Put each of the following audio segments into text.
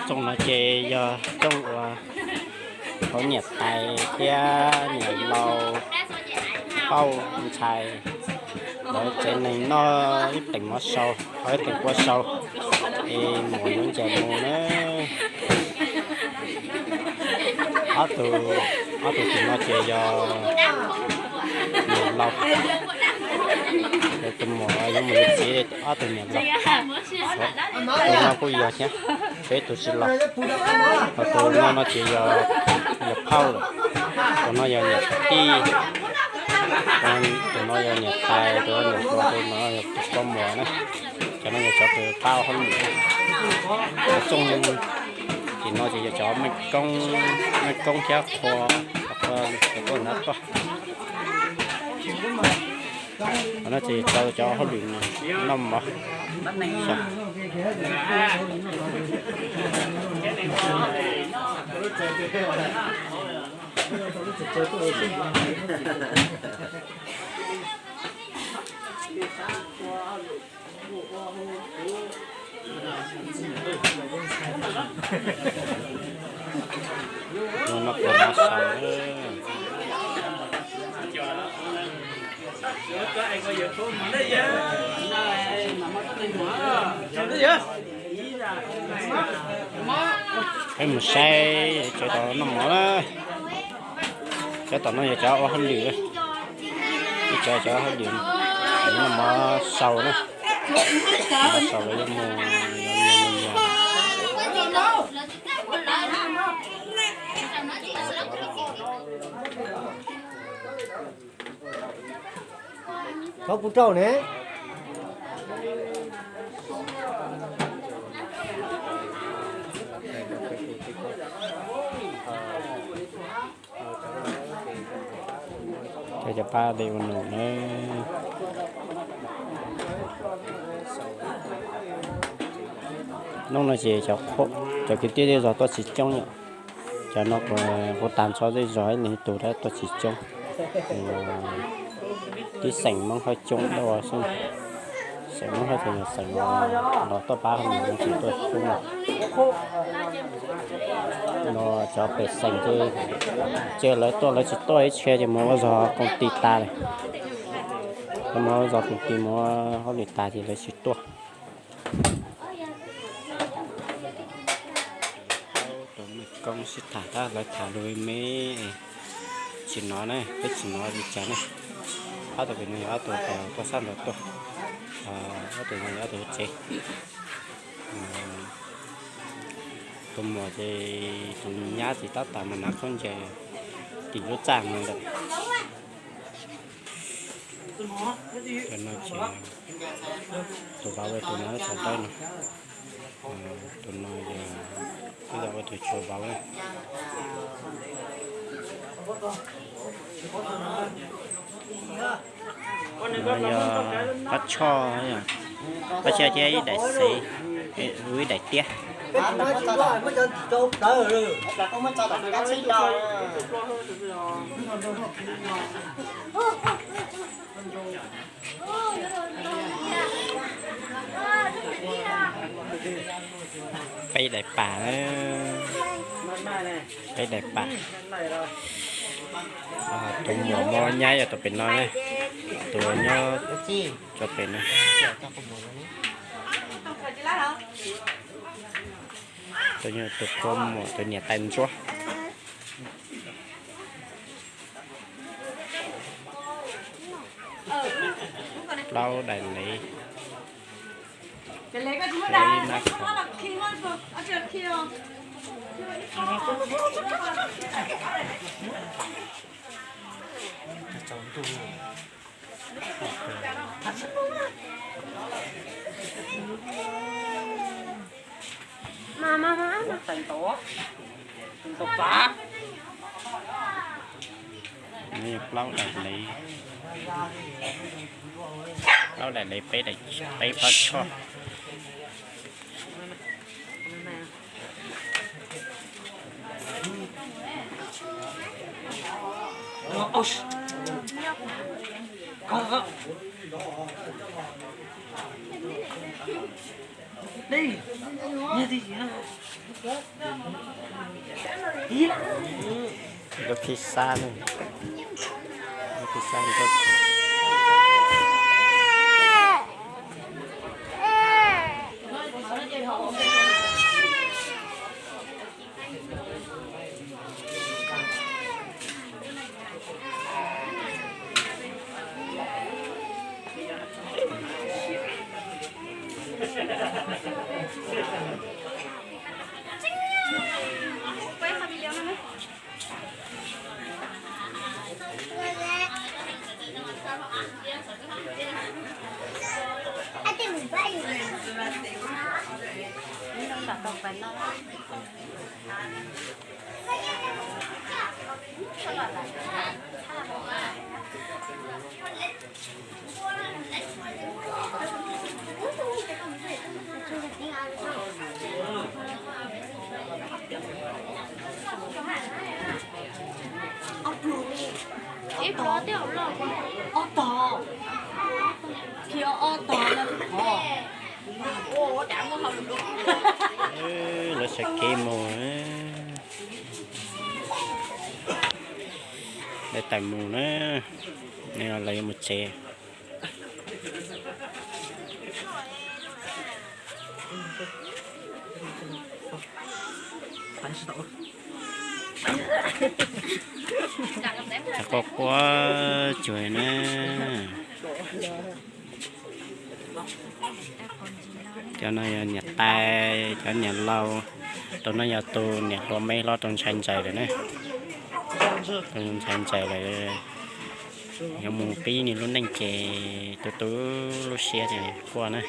Tsooj no ces yog tsooj uas hauv niam tais thiab niam laus Pauj ntxhais lawv tsev neeg noj ib teem mov sau, ib teem kua sau, es muam yuav ncaim mus na. Ob tug, ob tug tim no ces yog niam laus, tus muam yuav mus yuav txiv, ob tug niam laus. Tus no kuj yog thiab, peb tus tsis laus. Ho tus no no ces yog, yog phauj lawm. Tus no yog niam tij, tus no yog niam tais, tus no niam hluas, tus no yog tus poj muam na. Cov no yog cov kws pab ua hauj lwm. Cov tsooj tim no ces yog cov meej koob, meej koob thiab qhua, qhua, qhua hnab tuaj. Qhov no ces rau cov hauj lwm noj mov. Noj mov sau. Peb mus saib cov tom noj mov na. Cov tom no yog cov ua hauj lwm, cov, cov hauj lwm noj mov sau na. Sau lawv yuav mus, yuav mus, mus. Thov kuv rau ne. Cov, cov pab de ua num na. Hnub no ces cov, cov kwv tij zej zog tuaj tsis coob yom. Cov no kuv tas nrho zej zog ib leeg ib tug dab tuaj tsis coob. Tib xeem Hmoob Hawj coob dua xwb. Xeem Hmoob Hawj ces yog xeem los tuaj pab hauj lwm no ces tuaj coob lawm. No cov pem xeem ces, ces lawv tuaj lawv tsis tuaj ib txhia ces mus ua zog koom tij tas lawm. Lawv mus ua zog koom tij mus ua hauj lwm tas ces lawv tsis tuaj. Tus meej koob sib tham tab lawv tham lus me, tsis hnov ne, peb tsis hnov li cas ne. Ob tug pem no yog ob tug tuaj sab nraud tuaj, ob tug no yog ob tug tsev. Tus muam ces tus nyab tsis tab tom mus hnav khaub ncaws tim lub txaj no ntawm. Tus no ces tus vauv ua tus no txog dawb no. Tus no yog, twb yog ua tus tshuav vauv na. No yog qab tshoj, qab tshoj thiab ib daim xev, ib daim tiab. Peb daim pam, peb daim pam. Tus muam muaj nyab yog tus pem no, tus nyob tso pem no. Tus, tus poj muam tus niam tais ntsuab. Plaub daim lev, peb nab khaus. Plaub daim lev, plaub daim lev, peb daim, peb pob tshoj. Lub pizza ne, lub pizza ne. Ib pluag thiab ob tog, ob tog, ob tog. Lawv sawv kev mus, lawv tawm mus na, lawv yuav mus tsev. Quaj quaj cuag na. Cov no yog niam tais, cov niam laus. Tus no yog tus niam hluas me hlob rau ntshai ntsaws lawm na. Tus ntshai ntsaws lawm, yuav mus pib nws lub neej ces tu tu lub siab ces quaj na.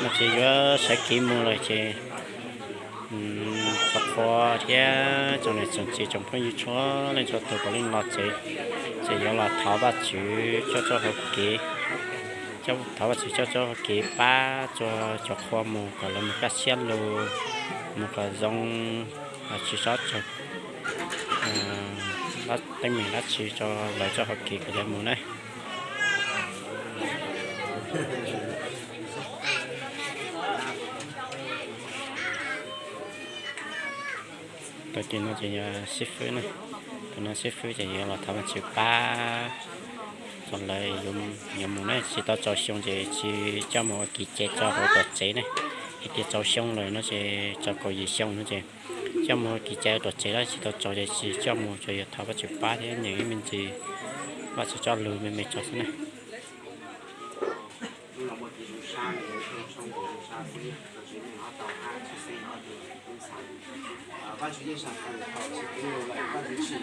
No ces yuav sawv kev mus lawm ces, cov qhua thiab cov niam txiv tsoom phooj ywg txhua leej txhua tus puav leej los tsev, ces yuav los thov Vajtswv coj txoj hau kev, thov Vajtswv coj txoj hau kev pab txhua cov qhua mus kom lawv mus kaj siab lug, mus kom zoo, tsis txhob teeb meem dab tsi, tso lawv txoj hau kev kom lawv mus na. Tus no ces yog xib fwb na, tus no xib fwb ces yuav los thov Vajtswv pab tso lawv yuav mus na, tsis tau txaus xyoo ces tsis coj mus ua kev cai tso hauv tom tsev ne. Hais tias txaus xyoo lawm no ces txog kaum yim xyoo no ces Coj mus kev cai ua tom tsev los tsis tau tso ces tsis coj mus, tsuas yog thov Vajtswv pab thiab nyeem ib me ntsis Vajtswv txoj lus me me tso xwb na. Vajtswv yeej sam hwm thaum tsis kev lus lawm Vajtswv tsim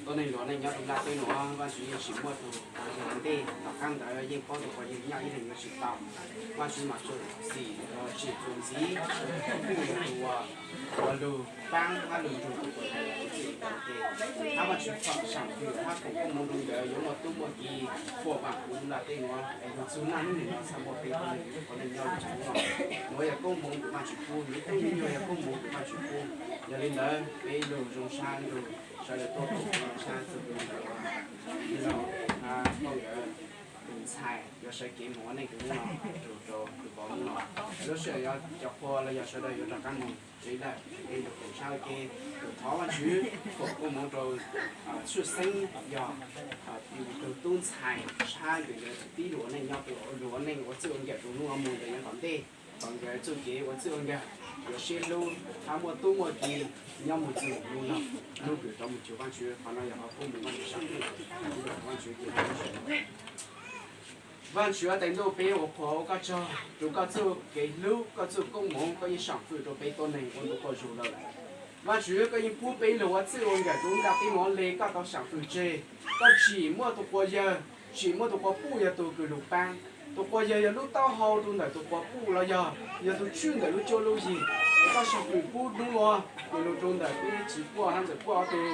tuab neeg luag neej nyob rau nplaj teb nuav, Vajtswv yeej tsim muaj tus quas yawg ua ntej. Tom qab ntawd yeej paub tus quas yawg nyob ib leeg yuav tsis tau. Vajtswv mam tsim txuas ntxiv tus quas lug paab hab lug nrug tus quas yawg ua txij ua nkawm ua ke. Hab Vajtswv txhom sam fwm hab foom koob moov rua nkawd yuav muaj tub muaj ki puag vaam huv nplaj teb nuav es lug txug naj hnub nim no txhaj muaj peb tug neeg nyob rua ntawm nuav yog koob moov kws Vajtswv pub, yug tub yug nyuag yog koob moov kws Vajtswv pub. Yog li ntawd peb lug zoo sab lug sawv daws tuaj foom koob moov sab txug tus ntawd li no, nkawd tus ntxhais yuav sawv kev moog ua neej rua hnub no, rua rua tus vauv hnub no. Lub sij hawm cov qhua los yog sawv daws yuav rov qaab moog tsev lawm, peb lug foom sab ua ke, lug thov Vajtswv foom koob moov rua tshwj xeeb yog tus tub ntxhais sab ntawm nkawd tib lug ua neej nyob, lug ua neej ua txij ua nkawm rua hnub ua moog ntawm yav tom ntej, kom nkawd txuj kev ua txij ua nkawm yuav sib hlub hab muaj tub muaj ki nyob moog txug hnub no, hnub kws rov moog cuag Vajtswv. Qhov no yog qhov koob moov Vajtswv sam fwm, Vajtswv tes ntuj peb ua qhuas ua koj tsaug rua koj txuj kev hlub, koj txuj koob moov, koj yeej sam fwm rua peb tuab neeg ua ntu quas zug lawm. Vajtswv koj yeej pub peb lug ua txij ua nkawm rua nplaj teb nuav le koj tau sam fwm tseg. Koj tsim muaj tus quas yawg, tsim muaj tus quas puj yog tug kws lug paab. Tus quas yawg yog lub taub hau rua ntawm tus quas puj los yog, yog tug tswj ntawm lub cuab lub yig. Es koj sam fwm pub hnub nuav kws lug rua ntawm peb txiv puj hab ntxawm puj ob tug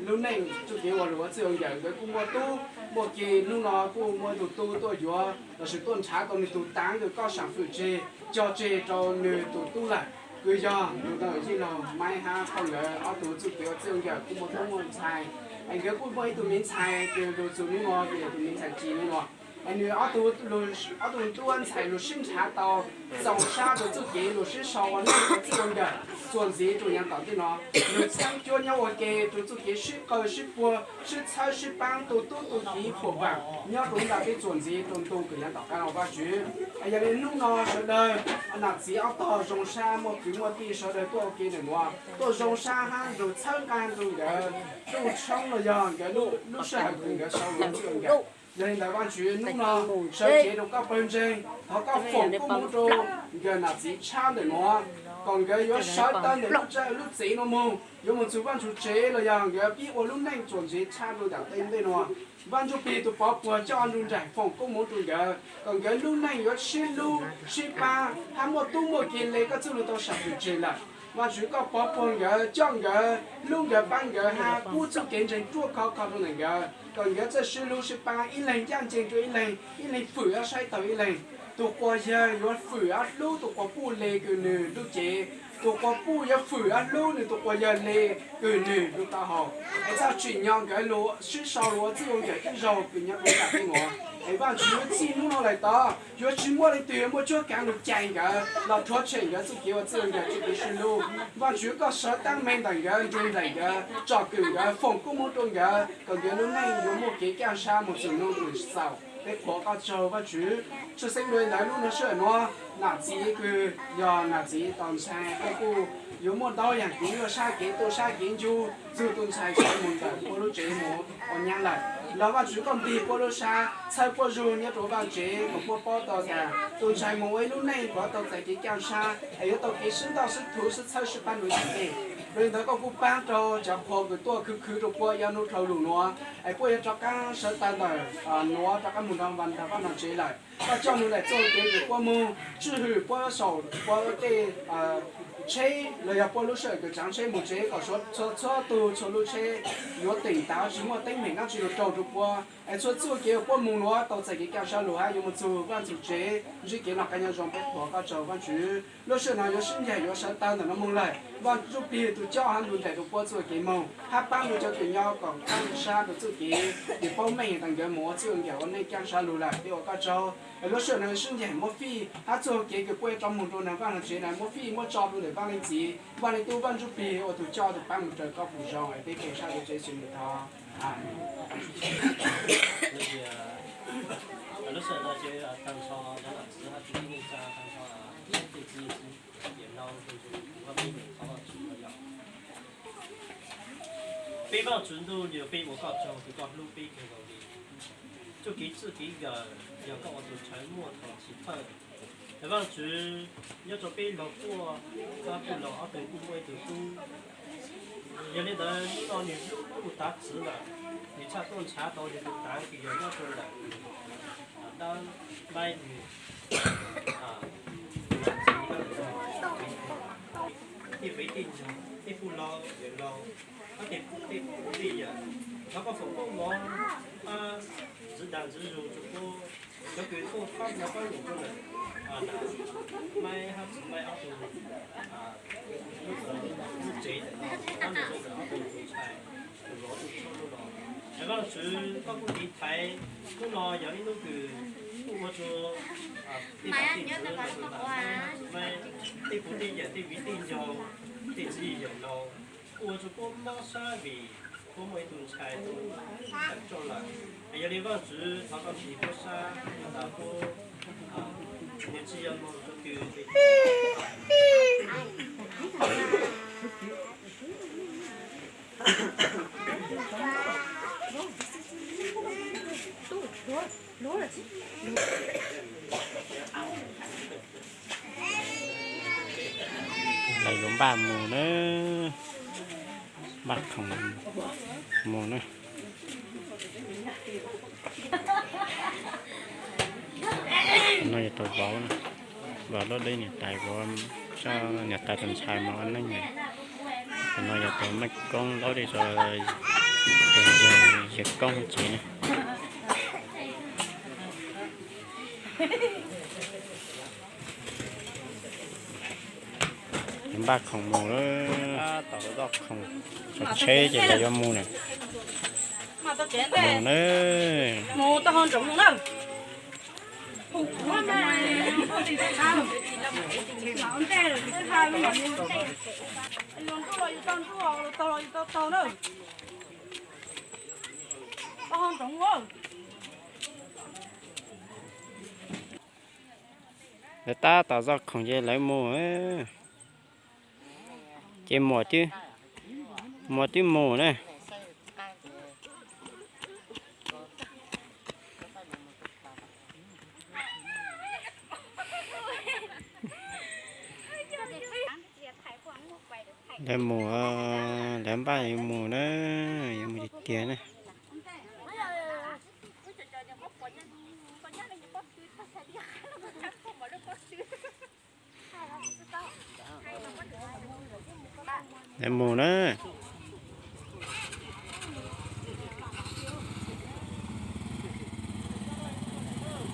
lub neej txuj kev ua lug ua txij ua nkawm, nkawd kuj muaj tub muaj ki. Hnub no kuj muaj tug tub tuaj yuav lossis tuaj nrhav tau nwg tug taav kws koj sam fwm tseg, cog tseg rua nwg tug tub lawm, kws yog nug tau yij laug Maib hab phauj nkawd ob tug txuj kev ua txij ua nkawm kuj muaj tub muaj ntxhais. Es nkawd kuj muaj ib tug me ntxhais kws lug txug hnub nuav kws yog tug me ntxhais tsis hnub nuav. Es nwg ob tug, ob tug tub ntxhais lug sib nrhav tau txaus sab rua txuj kev lug sib sau ua neej ua txij ua nkawm txuas ntxiv rua yav tom ntej no. Lug txheeb cuab nyob ua ke rua txuj kev sib qawg sib puag, sib txhawb sib paab tu tub tu kiv puag vaam nyob rua nplaj teb txuas ntxiv rua ntu kws yav tom qab no Vajtswv. Es yog li hnub no sawv daws nam txiv ob tog zoo sab muaj kwv muaj tij sawv daws tuaj ua ke ntawm nuav, tuaj zoo sab hab lug txhawb nqaa rua nkawd lub tshoob los yog nkawd lub sij hawm kws nkawd sau lug txij ua nkawm. Yog li ntawd Vajtswv hnub no sawv cev rua koj pawg ntseeg, thov koj foom koob moov rua nkawd nam txiv tshab ntawm nuav, kom nkawd yuav sawv tawm ntawm lub tsev nuav moog, yuav moog txug Vajtswv tsev los yog nkawd pib ua lub neej txuas ntxiv tshab rua yaam tej ntej nuav. Vaj Ntsujplig tus pov puag coj nruj nraim foom koob moov rua nkawd, kom nkawd lub neej yuav sib hlub sib paab hab muaj tub muaj ki le koj txuj lug tau sam fwm tseg lawm. Vajtswv koj pov puag nkawd, coj nkawd, hlub nkawd, paab nkawd hab pub txuj kev ntseeg ruaj khov kho rua ntawm nkawd, kom nkawd txawj sib hlub sib paab, ib leeg ncaj ncees rua ib leeg, ib leeg fwm hab saib taug ib leeg. Tus quas yawg yuav fwm hab hlub tus quas puj le kws nwg lub cev, tus quas puj yuav fwm hab hlub nwg tus quas yawg le kws nwg lub taub hau. Es txhaj tsim nyog nkawd lug sib sau lug ua txij ua nkawm ib zaug kws nyob rua nplaj teb nuav. Es Vajtswv txij hnub no lawm tod yuav tsis muaj leej twg yuav muaj cuab kaav lug cais nkawd los rhuav tshem nkawd txuj kev ua txij ua nkawm txuj kev sib hlub. Vajtswv koj sawv taab meeg ntawm nkawd, nrug nraim nkawd, tsom kwm nkawd, foom koob moov rua nkawd, kom nkawd lub neej yuav muaj kev kaaj sab moog txug nub kws txaus. Peb qhuas koj tsaug Vajtswv. Tshwj xeeb dua ntawd lub nuav sij hawm nuav nam txiv kws yog nam txiv tos ntxhais koj kuj yuav muaj ntau yaam kev nyuaj sab kev tuaj sab kev ncu, txug tus ntxhais sawv moog ntawm puab lub tsev moog ua nyab lawm. Los Vajtswv koj npig puab lub sab, txhawb puab zug nyob rua Vaaj tsev kom puab paub tau tas tus ntxhais moog ua ib lub neej kom tau txais kev kaaj sab es yuav tau kev sib ntaj sib thuv sib txhawb sib paab dua ntxiv. Dua li ntawd koj kuj paab rua cov qhua kws tuaj khwv khwv rua puab ib ob nub dhau lug nuav es puab yuav rov qaab sawv tawm ntawm nuav rov qaab moog nrug Vaaj nrug Vaaj nrug tsev lawm. Koj coj nwg daim txuj kev kws puab moog, tswj hwm puab saum puab tej tsheb los yog puab lub sij hawm kws tsaav tsheb moog tsev kom txhua txhua tug txhua lub tsheb yuav teem tas tsis muaj teeb meem dlaab tsi lug raug rua puab. Es txhua txuj kev uas puab moog nuav tau txais kev kaaj sab lug hab yuav moog txug Vaaj txug tsev ntsib kev noj qab nyob zoo. Peb qhuas koj tsaug Vaajtswv. Lub sij hawm no yuav sib ncaim yuav sawv tawm ntawm no moog lawm, Vaaj Ntsujplig tus coj hab nrug nraim rua puab txuj kev moog hab paab rua cov kws nyob kom kaaj sab rua txuj kev, kws paub meej tas nkawd moog ua txuj kev ua neej kaaj sab lug lawm. Peb ua koj tsaug. Lub sij hawm no sib ncaim muab fij hab txuj kev kws puab yuav rov moog rua nrug Vaaj nrug tsev na muab fij muab tso rua ntawm Vaaj Leej Txiv, Vaaj Leej Tub, Vaaj Ntsujplig ua tug coj ua tug paab moog raws koj puj zoo. Es peb tes sab rua tsev Yexus Khetos. Lub sij hawm no ces tag nrho cov nam txiv hab txiv neej tsa tag nrho, ces no tus Vaaj Leej Txiv los yog Vaajtswv ntuj, nyuas peb ua koj tsaug kws koj hlub peb kawg nkaus li. Txuj kev txwj kev nkawm yog koj ua tus ntshaw muaj thaus chiv thawj. Vaajtswv, nyob rau peb laug quaj, koj tug laug ob tug kuj muaj ib tug tub. Yog li ntawd hnub no nwg hlub kuj tav txwv lawm, nwg txhaj tuaj nrhav tau nwg tug taav kws yog nyob rau ntawm dab maib nwg, tej fev tej ntog, tej pug laug yawm laug, hab tej pug tej pug tej yawm, thov koj foom koob moov hab ntxiv dag ntxiv zug rua puab cov kws tuaj pab nrog pab lug rua ntawm dab maib hab txiv maib ob tug lub tsev ntawm no, pab nrug rua ntawm ob tug tus ntxhais tus vauv tug tshoob lub no. Es Vaajtswv, koj kuj tiv thaiv, hnub no yog ib hnub kws kuj ua rua tej pab tej txwv, tej pug tej yawm, tej viv tej ncaus, tej txiv yawm laug, kuj ua rua puab mob sab vim puab muaj ib tug ntxhais tawm rooj lawm. Es yog li Vaajtswv, thov koj nrhiav puab sab, yog tas puab, nwg tsi yog moog rua kws Lawv yuav npaj mus na, npaj khoom mus na. No yog tus vauv, vauv lub deb niam tais vauv, niam tais tus ntxhais mas ua neej. No yog tus mej koob laub dej, tus yawg koob tsev. Npaj khoom mus, khoom, tsheb ces lawv yuav mus na. Mus na. Lawv tab tom zoj khoom ces lawv mus. Ces muam twb, muam twb mus na. Lawv mus, lawv npaj yuav mus na, yuav mus tiag tiag na. Lawv mus na.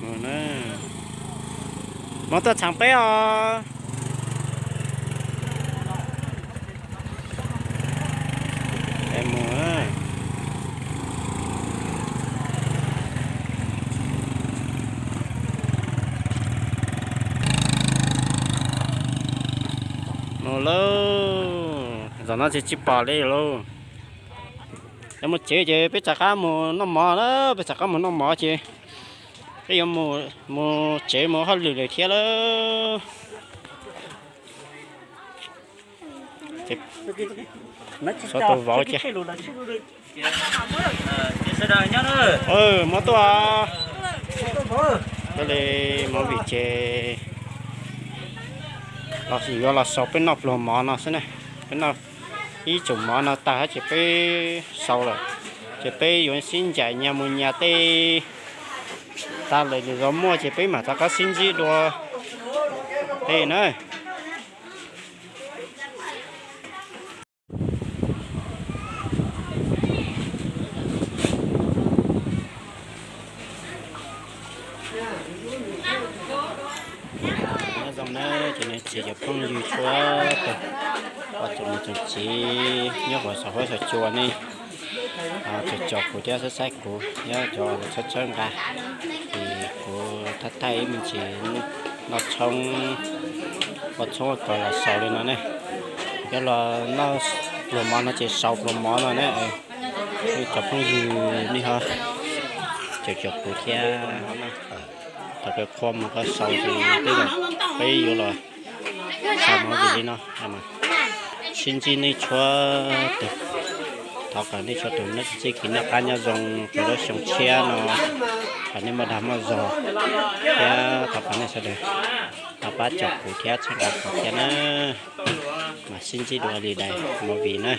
Mus na. Mus tuaj txheeb peb os. Mus. Mus lauj, zaum no tsis, tsis pom li lauj. Yuav mus tsev ces peb rov qab mus noj mov na, peb rov qab mus noj mov ces peb yuav mus tsev mus hauj lwm lawm thiab lauj. Xov tus vauv ces, muab tuaj. Tab li movie ces yuav los sau peb noj pluag mov no xwb na. Peb noj ib tsum mov no tag ces peb sau lawm, ces peb yuav sib ncaim nyias mus nyias tej. Tas lawm nws zov muaj ces peb mam rov qab sib ntsib dua tej na. Nyob zoo na, ces nej txiv cov phooj ywg txhua tus, ua txhua tus txiv nyob huv saum huab saum cua ne, txhua txhua tus thiab saib saib kuv nyob cov tshawb tshawb nqa, ces kuv thaij thaij ib me ntsis noj tshoob, ua tshoob ua kos los xaus li no ne. Nyob los noj pluas mov no ces xaus pluas mov no ne. Cov phooj ywg nej ho caum caum kuv thiab, thaum kawg qhua mus qhov xaus ces peb yuav los xa movie li no, sib ntsib nej txhua tus. Thov kom nej txhua tus noj txiv txib kev noj qab nyob zoo rau lub xyoo tshiab no, kom nej muaj dag muaj zog, thiab thov kom nej sawv daws ho pab caum kuv thiab txhawb nqa kuv thiab na. Mam sib ntsib dua li daim movie na.